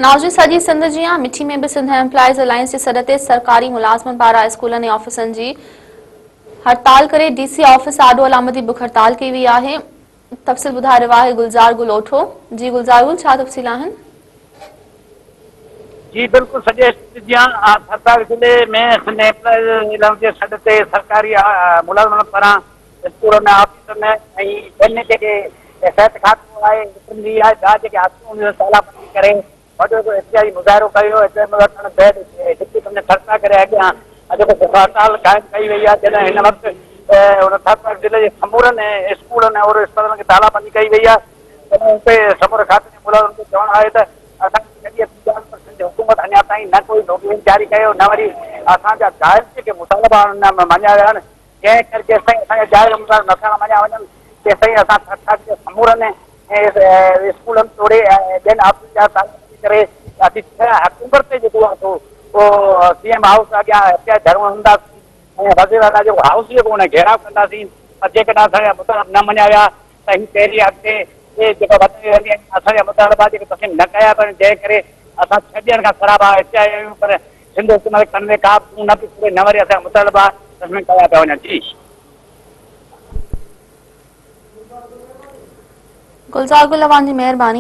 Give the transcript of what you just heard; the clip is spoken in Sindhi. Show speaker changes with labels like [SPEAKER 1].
[SPEAKER 1] ناظرين سڄي سنڌ جيان مٺي ۾ به سنڌ ايمپلائيز الائنس جي سڏ تي سرڪاري ملازمن پاران اسڪولن ۽ آفيسن جي هڙتال ڪري ڊي سي آفيس آڏو علامتي بک هڙتال ڪئي وئي آهي تفصيل ٻڌائي رهيو آهي گلزار گل اوٺو جي گلزار گل ڇا تفصيل آهن.
[SPEAKER 2] جي بلڪل سڄي سنڌ جيان ٿرپارڪر ضلعي ۾ سنڌ ايمپلائيز الائنس جي سڏ تي سرڪاري ملازمن پاران اسڪولن آفيسن ۽ ٻين جيڪي صحت کاتو آهي وٽرنري آهي ٻيا جيڪي آفيسون هونديون آهن تالا بندي ڪري وڏو هڪڙو احتجاجي مظاهرو ڪيو ويو احتجاجي مظاهرو ڪرڻ بعد ڊپٽي ڪمشنر ٿرپارڪر ڪري اڳيان جيڪو بک هڙتال قائم ڪئي وئي آهي جڏهن هن وقت ان ٿرپارڪر ضلعي جي سمورن اسڪولن ۽ اسپتالن کي تالا بندي ڪئي وئي آهي تڏهن اتي سموري کاتي جي ملازمن جو چوڻ آهي ته اسان کي ڪڏهن اپيل ڪئي پر سنڌ حڪومت اڃا تائين نه ڪوئي نوٽيفڪيشن جاري ڪيو نه وري اسان جا جائز جيڪي مطالبا آهن ان مڃيا ويا آهن جنهن ڪري جيستائين اسان جا جائز مطالبا نه ٿيڻ مڃيا وڃن تيستائين اسان ٿرٿاڪ جي سمورن اسڪولن توڙي ٻين آفيسن جا تالا بندي ڪري اسين ڇهه آڪٽوبر تي جيڪو آهي سو سي ايم هائوس اڳيان احتجاج ڌرڻو هڻنداسين ۽ وزير اعليٰ جيڪو هائوس جيڪو ان گهيراء ڪنداسين پر جيڪڏهن اسان جا مطالبا نه مڃيا ويا ته هي تحريڪ اڳتي جيڪا وڌندي رهندي ۽ اسان جا مطالبا جيڪي تسليم نه ڪيا پيا وڃن جنهن ڪري اسان ڇهه ڏينهن کان سراپا احتجاج آهيون پر سنڌ حڪومت ڪن ۾ ڪا به تون نه پئي ڦري نه وري اسان جا مطالبا تسليم ڪيا پيا وڃن جي.
[SPEAKER 1] گلزار گل اوهان جي مهرباني.